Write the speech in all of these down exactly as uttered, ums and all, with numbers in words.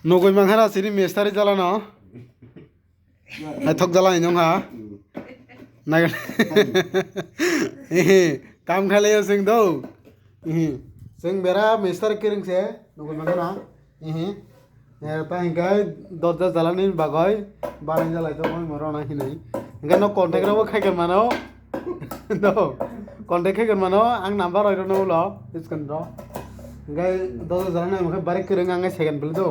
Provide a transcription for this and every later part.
Nugui mankha na sini mistari jala no. Naithok jala ni nong ha. Naga. Ehe, kam khailai sing do. Ehe, sing bera mistari kiring se. Nugui mankha na. Ehe. Eh, ta hingke dorja jalani bagoi banai jalai to moi moro na hinui. Hingke no contact rok bo khai mano. Do. Contact khai mano ang number roi rw no ulo. Screen rw. Hingke dorja jalani hingke barik kwrwng ang second bwlwi do.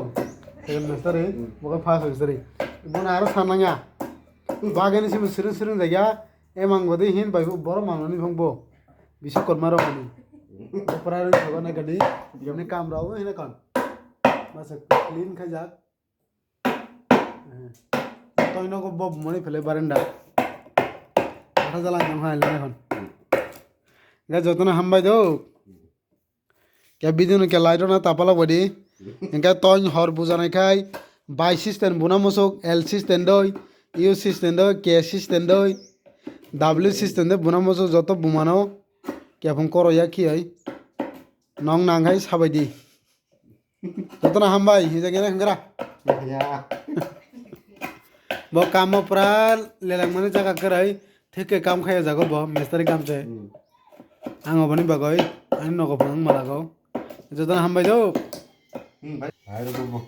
Second mistari. Bo khe first mistari. Bono aro sananya. Bagani simi siring siring jaya. Emang godi hin bai bo borok manani phang bo. Bisi korma rok ani. Bo pura rw sago na gani. Ni kam rw hina kon. Masa clean khaijak. Toino ko bob mani phele barenda. Kata jala nang hai le hon. Ga jotono hambai do. Ke video no ke light na tapala bodi. Engka toin hor bujanai khai. By system buna musuk, L system doi, U system doi, K system doi, W system doi buna musuk joto bumano. Ke phung koro ya khi ai. Nong nang hai sabai di. Jotono hambai, hija gena hwngra. Ya. Bo kamo pura leleng mani jaga kwrwi, thik khe kam khaiya jago bo, mistari kam se. Hmm. Ang oboni bagoi, ani nogo phang malago. Jotono hambai do. Hmm, bai. Hai ro bo.